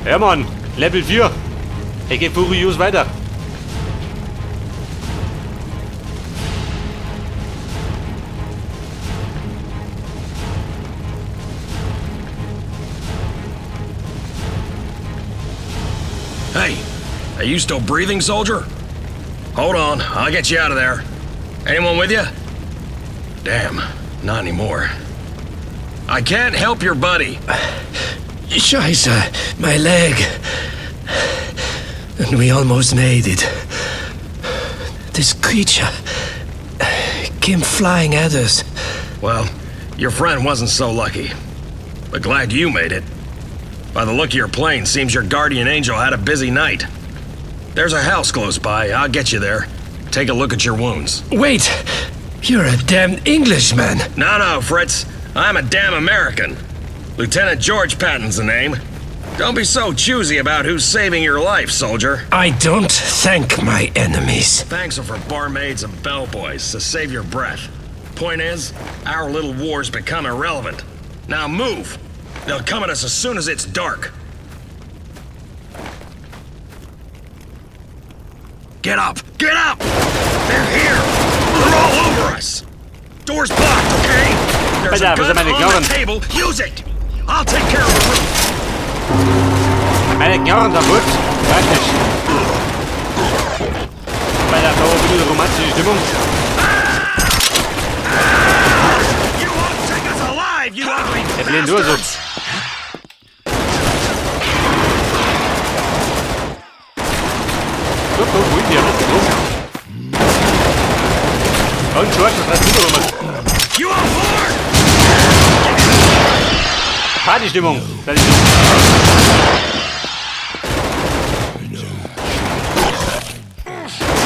Ja, Mann. Level 4. Er geht furios weiter. Hey, are you still breathing, soldier? Hold on, I'll get you out of there. Anyone with you? Damn, not anymore. I can't help your buddy. Scheiße, my leg. And we almost made it. This creature came flying at us. Well, your friend wasn't so lucky. But glad you made it. By the look of your plane, seems your guardian angel had a busy night. There's a house close by. I'll get you there. Take a look at your wounds. Wait! You're a damned Englishman! No, no, Fritz. I'm a damn American. Lieutenant George Patton's the name. Don't be so choosy about who's saving your life, soldier. I don't thank my enemies. Thanks are for barmaids and bellboys, so save your breath. Point is, our little war's become irrelevant. Now move! They'll come at us as soon as it's dark. Get up! Get up! They're here! They're all over us! Door's blocked, okay? There's a Pass auf, wo gun sind meine on Knarren? the table. Use it! I'll take care of the roof. Meine Knarren sind gut. Weiß nicht. Pass auf, da oben ein bisschen romantische Stimmung. You won't take us alive, you ugly Der blinde nur so. bastards! Doch, doch, wollen die ja. Rum. Und George, was hast du da rum? You on board? Partystimmung. Partystimmung.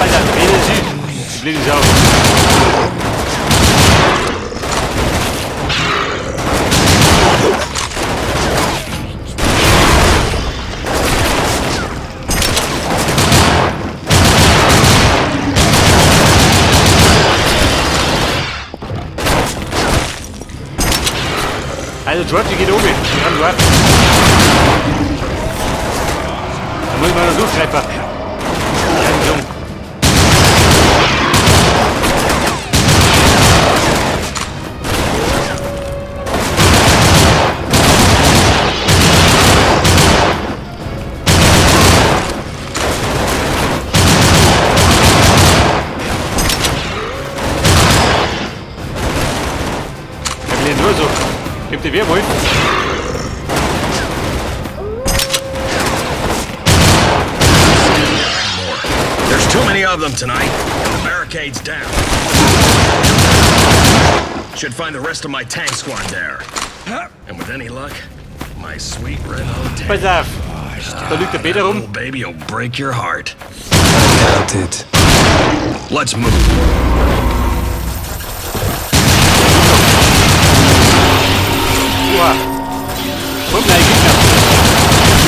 Alter, blinde Süd. Blinde Sau. Also George geht oben. Ich kann warten. Da muss man noch durchgreifen. Jung. Der will nur so. Gibt der Werwolf? More. There's too many of them tonight, and the barricade's down. Should find the rest of my tank squad there. And with any luck, my sweet Renault tank. Pass auf. Da liegt der Peter rum. Little baby will break your heart. Doubt it. Let's move. Oha. Komm, nein, Gegner.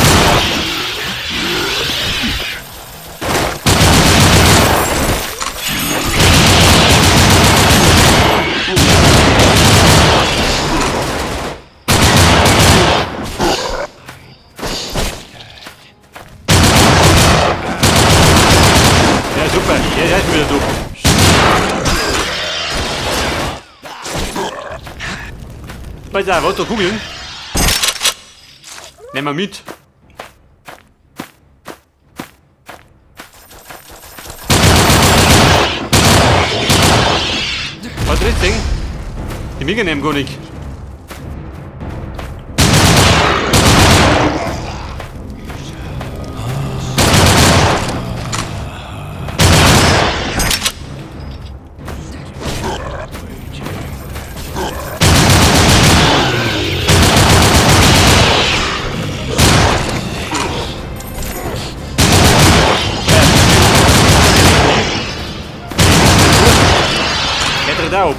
Ja, super. Ja, ist wieder du. Pass auf, was da Kugeln? Nehmen wir mit. Was ist das Ding? Die Migger nehmen gar nicht. Er tritt auf.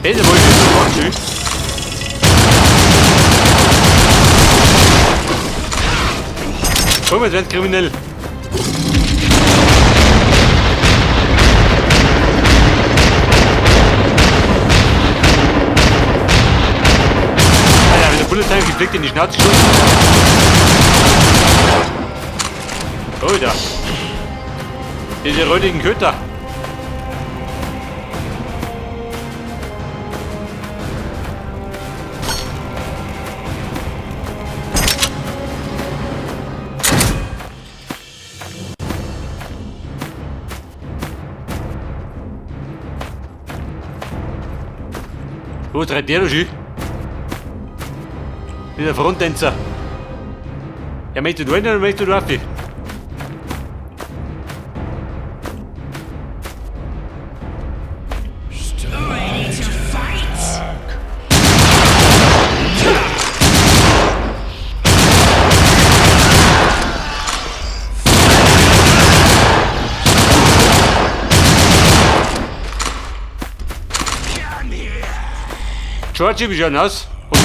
Besser wollte ich das. Komm, jetzt werden kriminell. Alter, mit der Bullet Time geflickt in die Schnauze geschossen. Oh, da. Diese räudigen Köter. Wo treibt der da schon? Dieser Fronttänzer. Ja, möchtest du rein oder möchtest du rauf? Ready to fight? Come here. Georgie, wie schaut denn aus? Und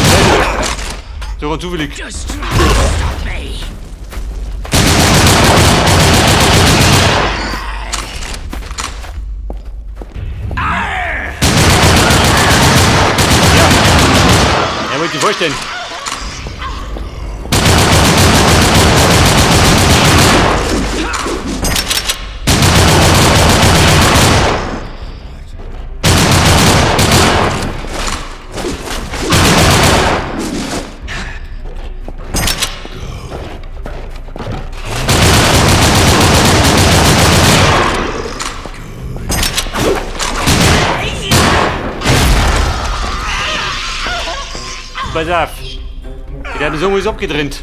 so zufällig. Just try to stop me. Ja, wollte ich vorstellen. Pass auf. Die haben so alles abgetrennt.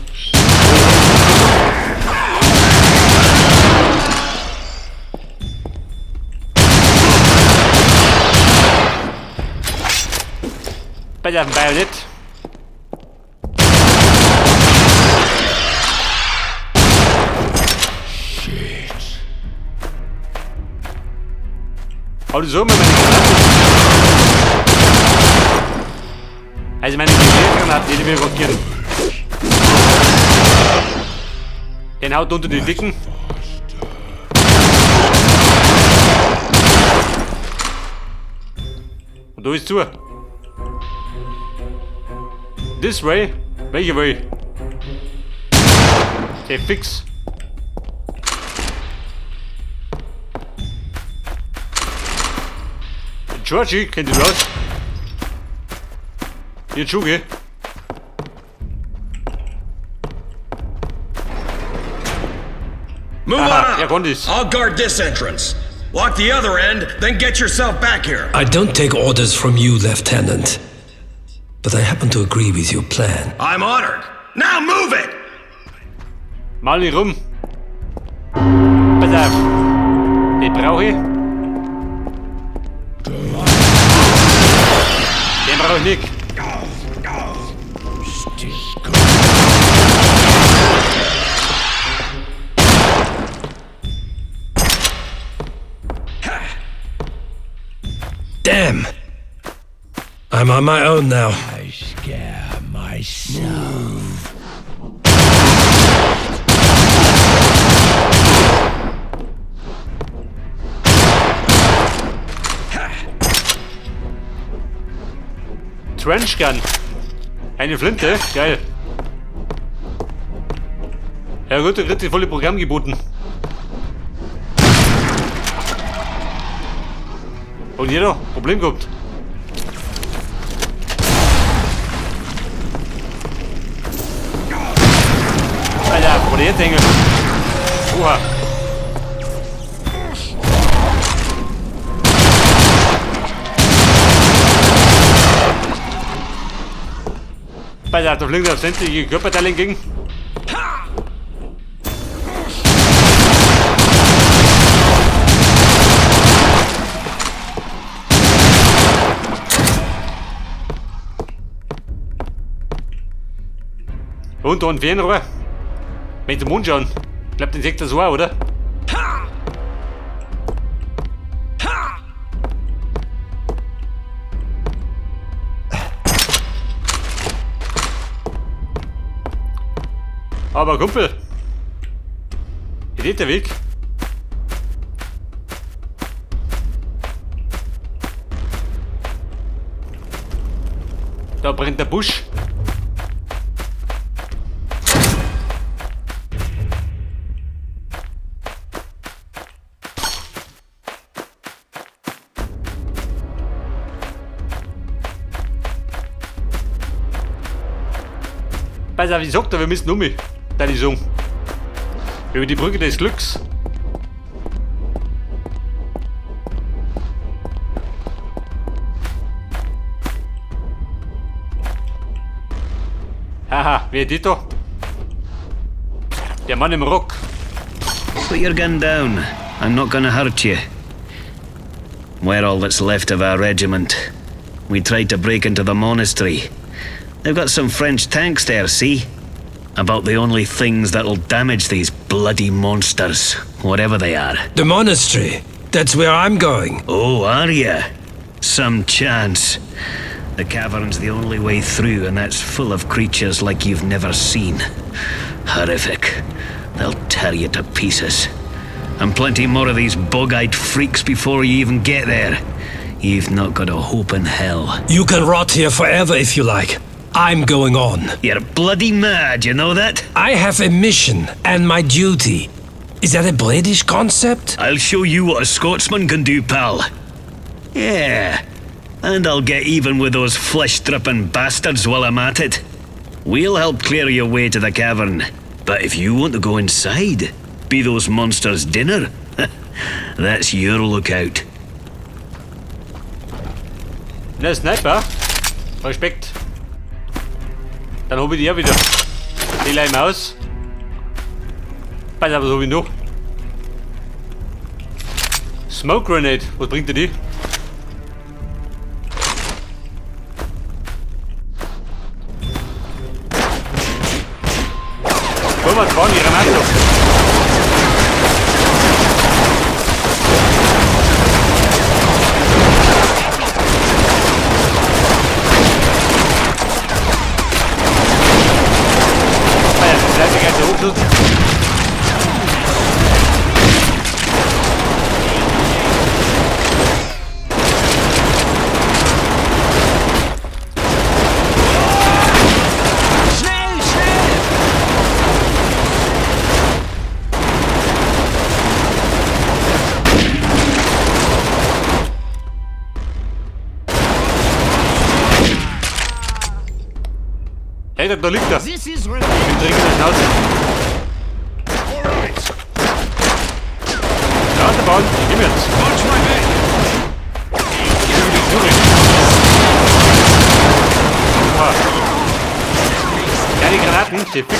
Pass auf, ein Bajonett. Hau du so mal meine Granate. Also meine Gewehrgranaten, die mir blockieren. Den haut unter die Dicken. Und da ist zu. This way? Welche way? Der fix. Georgie, kennt ihr das? Hier, Schuge. Move Aha, on ja, up. Kondis. I'll guard this entrance. Lock the other end, then get yourself back here. I don't take orders from you, Lieutenant. But I happen to agree with your plan. I'm honored. Now move it! Mal nicht rum. Pass auf. Den brauche ich. Den brauche ich nicht. Damn! I'm on my own now. I scare myself. Trench Gun. Eine Flinte? Geil. Ja gut, da kriegt das volle Programm geboten. Und jeder Problem gehabt. Alter, wo der jetzt hängen? Oha. Alter, da fliegen auf sämtliche Körperteile entgegen. Und da ein Fernrohr. Mit dem Mund schauen. Ich glaub, den sieht das auch, oder? Aber Kumpel, ist der Weg? Da brennt der Busch. Pass auf, ich sag dir, wir müssen um mich. Da die sagen. Über die Brücke des Glücks. Haha, wer ist die da? Der Mann im Rock. Put your gun down. I'm not gonna hurt you. We're all that's left of our regiment. We tried to break into the monastery. They've got some French tanks there, see? About the only things that'll damage these bloody monsters, whatever they are. The monastery. That's where I'm going. Oh, are ya? Some chance. The cavern's the only way through, and that's full of creatures like you've never seen. Horrific. They'll tear you to pieces. And plenty more of these bug-eyed freaks before you even get there. You've not got a hope in hell. You can rot here forever if you like. I'm going on. You're bloody mad, you know that? I have a mission and my duty. Is that a British concept? I'll show you what a Scotsman can do, pal. Yeah. And I'll get even with those flesh-dripping bastards while I'm at it. We'll help clear your way to the cavern. But if you want to go inside, be those monsters' dinner, that's your lookout. Na, Sniper. Respekt. Dann hab ich die ja wieder. Die leih ich aus. Pass auf, was hab ich noch? Smoke Grenade. Was bringt dir die? Wollen wir fahren, die Granate. Ah ja, das bleibt die ganze Hochschuss. Schnell, schnell! Hey, da liegt er. This is revenge. Mit dringender Schnauze. Ja, der Bauern, ich geh jetzt. Watch my back! Ich will die Zurich. Ah. Ja, die Granaten, die fix.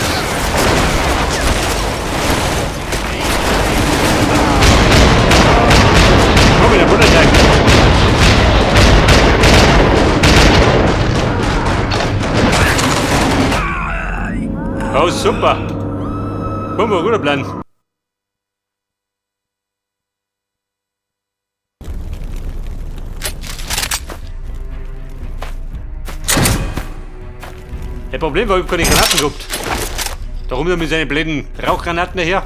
Komm, der Wunderteig. Oh, super. Wollen wir guter Plan. Das Problem war, ich hab keine Granaten gehabt. Darum mit seinen blöden Rauchgranaten daher.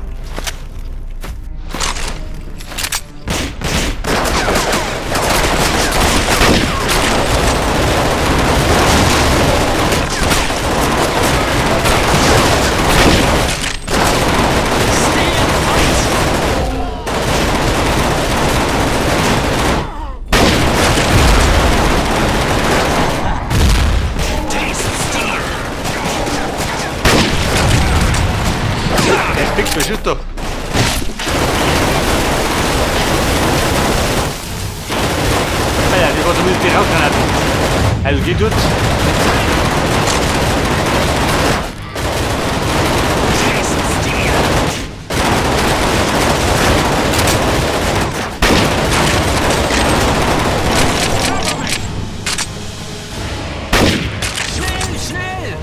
Der ist fix, wer schießt da? Ah ja, die war zumindest die Rauchgranaten. Also geht dort. Schnell, schnell!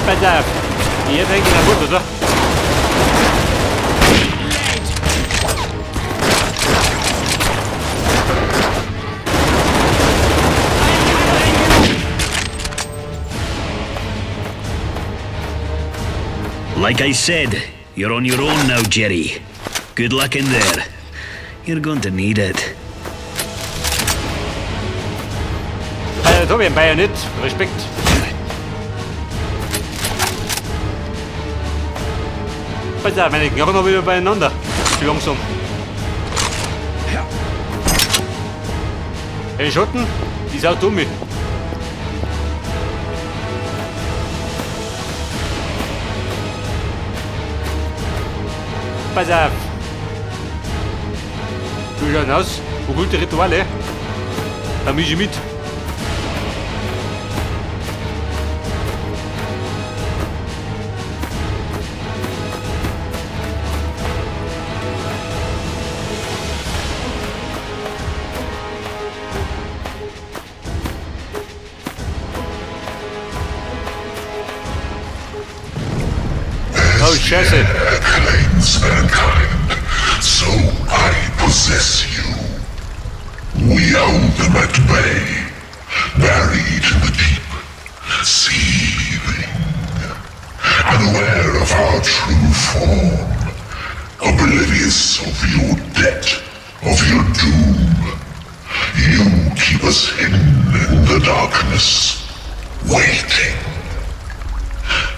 Pass auf. Die hat eigentlich gut, oder? Like I said, you're on your own now, Jerry. Good luck in there. You're going to need it. Da hab ich ein Bajonett. Respekt. Pass auf, meine Knochen noch wieder beieinander. Zu langsam. Hey, Schotten, die ist auch dumm. Pass auf. Du schaust aus, okkulte Rituale. Da misch ich mit. Oh, Scheiße. Claims mankind, so I possess you. We hold them at bay, buried in the deep, seething, unaware of our true form, oblivious of your debt, of your doom. You keep us hidden in the darkness, waiting.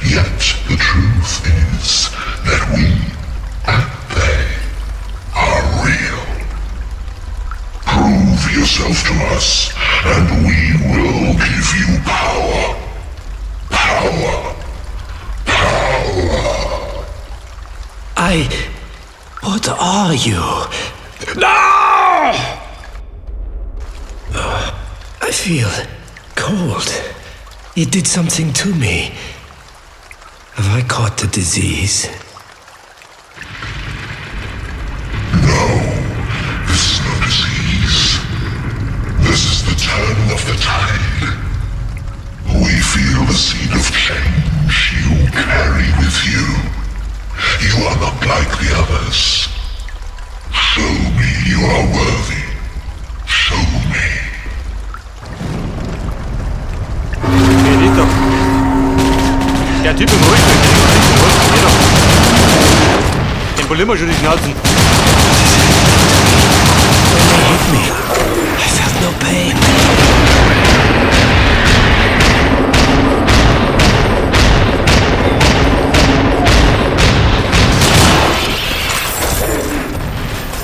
Yet the truth is that we and they are real. Prove yourself to us, and we will give you power. Power. Power. What are you? No! I feel cold. It did something to me. Have I caught the disease? No, this is no disease. This is the turn of the tide. We feel the seed of change you carry with you. You are not like the others. Show me you are worthy. Show me. Benito. Der Typ im Rollstuhl, der den Den polieren wir schon die Schnauzen. When they hit me, I felt no pain.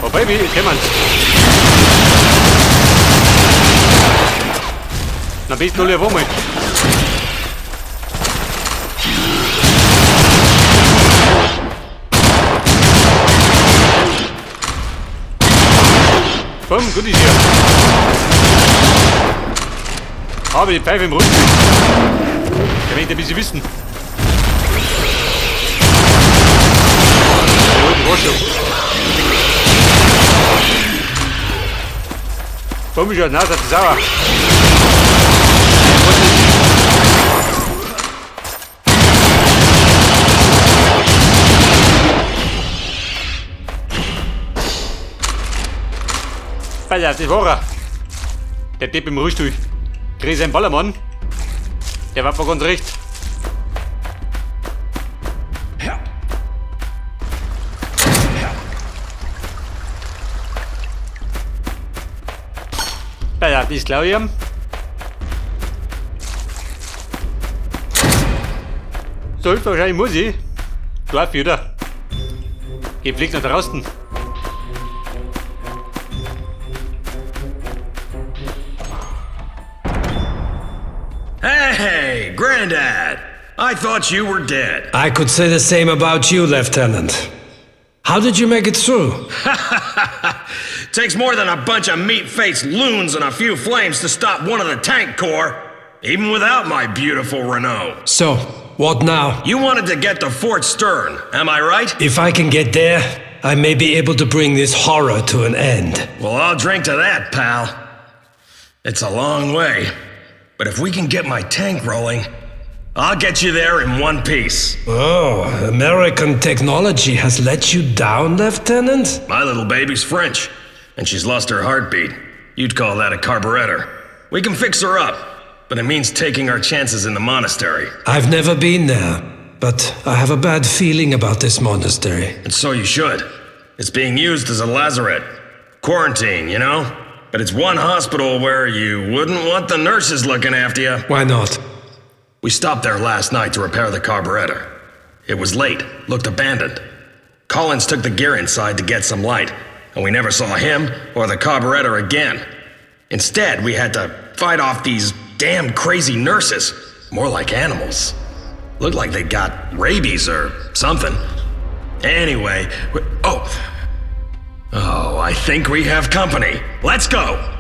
Oh Baby, ich kenn man's. Na besten alle auf einmal. Komm, gut ist hier. Aber die Pfeife im Rücken. Der möchte ein bisschen wissen. Der holt den Waschung. Komm schon, na, seid ihr sauer. Pass auf, das war er. Der Typ im Rollstuhl. Chris ein Ballermann. Der war ganz recht. Pass auf, das glaube ich ihm. So, wahrscheinlich muss ich. Dorf wieder. Geh, fliegt nach draußen. Hey, Grandad! I thought you were dead. I could say the same about you, Lieutenant. How did you make it through? Takes more than a bunch of meat-faced loons and a few flames to stop one of the tank corps, even without my beautiful Renault. So, what now? You wanted to get to Fort Stern, am I right? If I can get there, I may be able to bring this horror to an end. Well, I'll drink to that, pal. It's a long way, but if we can get my tank rolling, I'll get you there in one piece. Oh, American technology has let you down, Lieutenant? My little baby's French, and she's lost her heartbeat. You'd call that a carburetor. We can fix her up, but it means taking our chances in the monastery. I've never been there, but I have a bad feeling about this monastery. And so you should. It's being used as a lazaret. Quarantine, you know? But it's one hospital where you wouldn't want the nurses looking after you. Why not? We stopped there last night to repair the carburetor. It was late, looked abandoned. Collins took the gear inside to get some light, and we never saw him or the carburetor again. Instead, we had to fight off these damn crazy nurses, more like animals. Looked like they got rabies or something. Anyway, oh. Oh, I think we have company. Let's go!